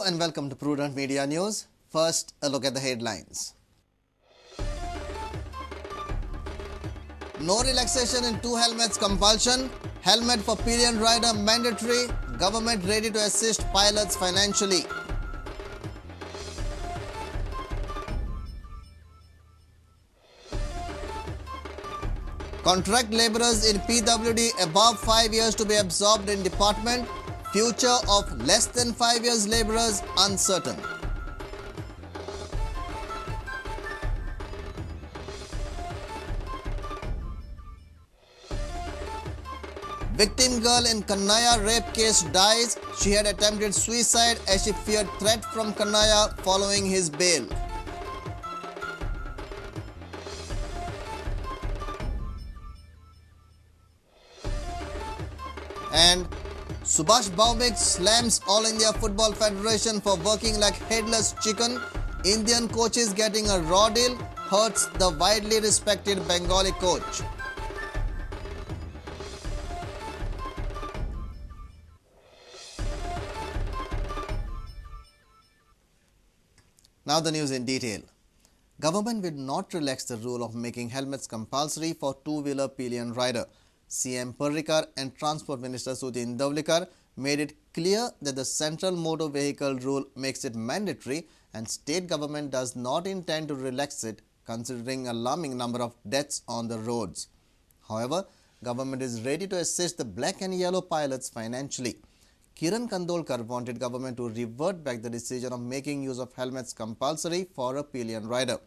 and welcome to Prudent Media News. First, a look at the headlines. No relaxation in two helmets compulsion. Helmet for pillion rider mandatory. Government ready to assist pilots financially. Contract labourers in PWD above 5 years to be absorbed in department. Future of less than 5 years labourers uncertain. Victim girl in Kannaiya rape case dies. She had attempted suicide as she feared threat from Kannaiya following his bail. And Subhash Bhaumik slams All India Football Federation for working like headless chicken. Indian coaches getting a raw deal hurts the widely respected Bengali coach. Now the news in detail. Government will not relax the rule of making helmets compulsory for two-wheeler pillion rider. CM Parrikar and Transport Minister Sudin Dhavalikar made it clear that the Central Motor Vehicle Rule makes it mandatory and state government does not intend to relax it, considering alarming number of deaths on the roads. However, government is ready to assist the black and yellow pilots financially. Kiran Kandolkar wanted government to revert back the decision of making use of helmets compulsory for a pillion rider.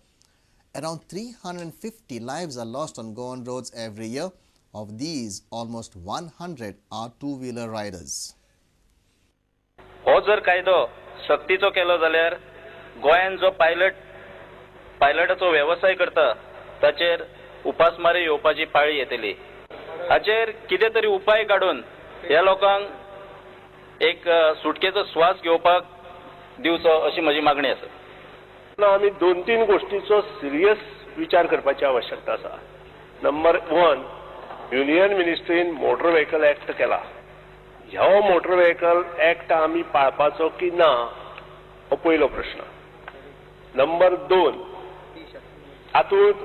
Around 350 lives are lost on Goan roads every year. Of these, almost 100 are two-wheeler riders. हो जर कायदो सक्तीचो केलो जाल्यार गोंयान जो पायलटाचो वेवसाय करता ताचेर उपासमारी येवपाची पाळी येतली. हाचेर कितें तरी उपाय काडून ह्या लोकांक एक सुटकेचो श्वास घेवपाक दिवचो अशी म्हजी मागणी आसा. आमी दोन तीन गोष्टीचो सिरियस विचार करपाची आवश्यकता आसा. नंबर 1, युनियन मिनिस्ट्रीन मोटर व्हेकल एक्ट केला. ह्यो मोटर व्हेकल एक्ट आमी पाळपाचो की ना हो पयलो प्रश्न. नंबर 2, हातूंत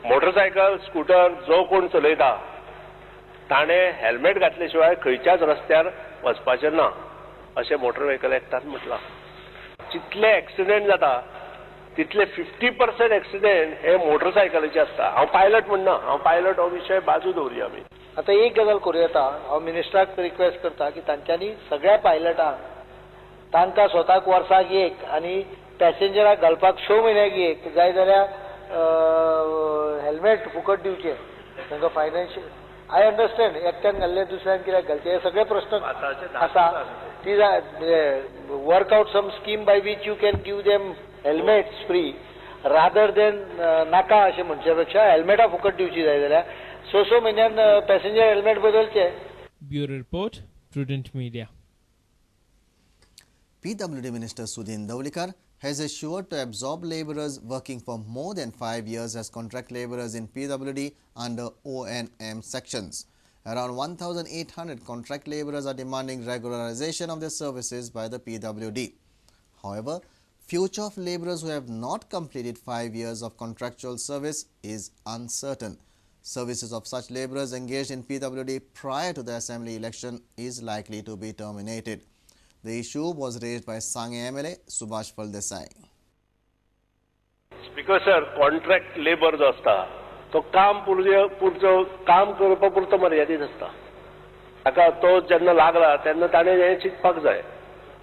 मोटरसायकल स्कूटर जो कोण चलयता ताणें हेल्मेट घातले शिवाय खंयच्याच रस्त्यार वचपाचें ना अशें मोटर व्हेकल एक्टान म्हटलां. जितले एक्सिडेंट जाता तितले 50% एक्सिडेंट हे मोटरसायकलीचे आसता. हांव पायलट म्हणना, हांव पायलट हो विशय बाजू दवरुया आमी. आतां एक गजाल करूं येता, हांव मिनिस्टराक रिक्वेस्ट करता की तांच्यांनी सगळ्या पायलटांक तांकां स्वताक वर्साक एक आनी पॅसेंजराक घालपाक 6 म्हयन्याक एक जाय जाल्यार हेल्मेट फुकट दिवचें तांकां फायनान्शियल. I understand एकट्यान घाल्लें दुसऱ्यान कित्याक घालचें हे सगळे प्रश्न आसा. ती work out some scheme by which you can give them helmets free rather than नाका अशें म्हणचे पेक्षा हेल्मेटां फुकट दिवची जाय जाल्यार 6-6 म्हयन्यान पॅसेंजर हेल्मेट बदलचे. Bureau report, Prudent Media. PWD Minister Sudin Dhavalikar has assured to absorb labourers working for more than 5 years as contract labourers in PWD under O&M sections. Around 1,800 contract labourers are demanding regularization of their services by the PWD. However, future of labourers who have not completed 5 years of contractual service is uncertain. Services of such labourers engaged in PWD prior to the assembly election is likely to be terminated. The issue was raised by Sange MLA Subhash Phaldesai. Speaker sir, contract labour जो आसता तो काम पुरतो काम करपा पुरतो मर्यादीत आसता. ताका तो जेन्ना लागला तेन्ना ताणें हें चिंतपाक जाय.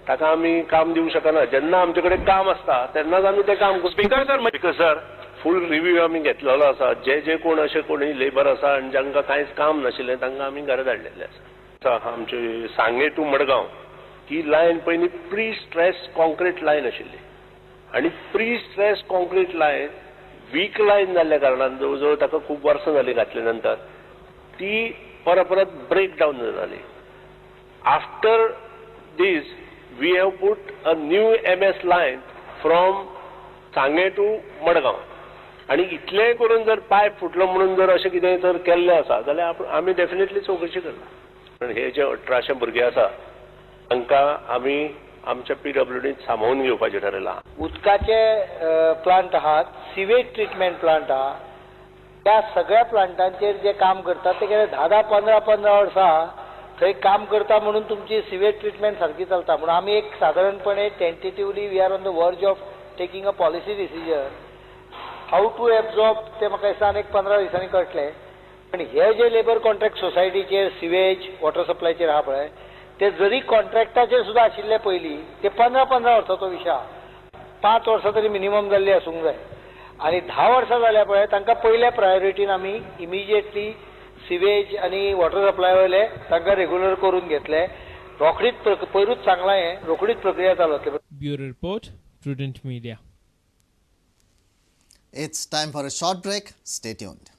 ताका आमी काम दिवंक शकना. जेन्ना आमचे कडेन काम आसता तेन्नाच आमी तें काम करता. स्पीकर सर, फूल रिव्यू आमी घेतलेलो आसा. जे जे कोण अशे कोणी लेबर आसा आनी जांकां कांयच काम नाशिल्लें तांकां आमी घरा धाडलेले आसा. आमचे सांगे टू मडगांव ही लायन पयलीं प्री स्ट्रेस कॉन्क्रीट लायन आशिल्ली आनी pre stress concrete line weak line जाल्ल्या कारणान जवळ जवळ ताका खूब वर्सां जालीं घातले नंतर ती परत परत ब्रेक डावन जाताली. After this we have put a new MS line from Sanguem to Madgaon आनी इतलेंय करून जर पायप फुटलो म्हणून जर अशें कितें जर केल्लें आसा जाल्यार आमी डेफिनेटली चवकशी करता. हे जे 1800 भुरगे आसा तांकां आमी आमच्या पीडब्ल्यूडीत सामावून घेवपाचें ठरयलां. उदकाचे प्लांट आहात, सिवेज ट्रिटमेंट प्लांट आहा, त्या सगळ्या प्लांटांचेर जे काम करतात ते गेले 10-10, 15-15 वर्सां थंय काम करता, म्हणून तुमची सिवेज ट्रिटमेंट सारकी चलता. म्हणून आमी एक सादारणपणे tentatively we are on the verge of taking a policy decision how to absorb. ते म्हाका दिसता आनी एक 15 दिसांनी कळटलें. पण हे जे लेबर कॉन्ट्रॅक्ट सोसायटीचेर सिवेज वॉटर सप्लायचेर आहा पळय, ते जरी कॉन्ट्रॅक्टाचेर सुद्दां आशिल्ले पयलीं, ते 15-15 वर्सांचो विशय आहा. 5 वर्सां तरी मिनिमम जाल्ली आसूंक जाय आनी 10 वर्सां जाल्या पळय, तांकां पयल्या प्रायोरिटीन आमी इमिजिएटली सिवेज आनी वॉटर सप्लाय वयले तांकां रेगुलर करून घेतले. रोखडीच, पयरूच सांगलां हें, रोखडीच प्रक्रिया चालू जातली. Bureau Report, Prudent Media. It's time for a short break. Stay tuned.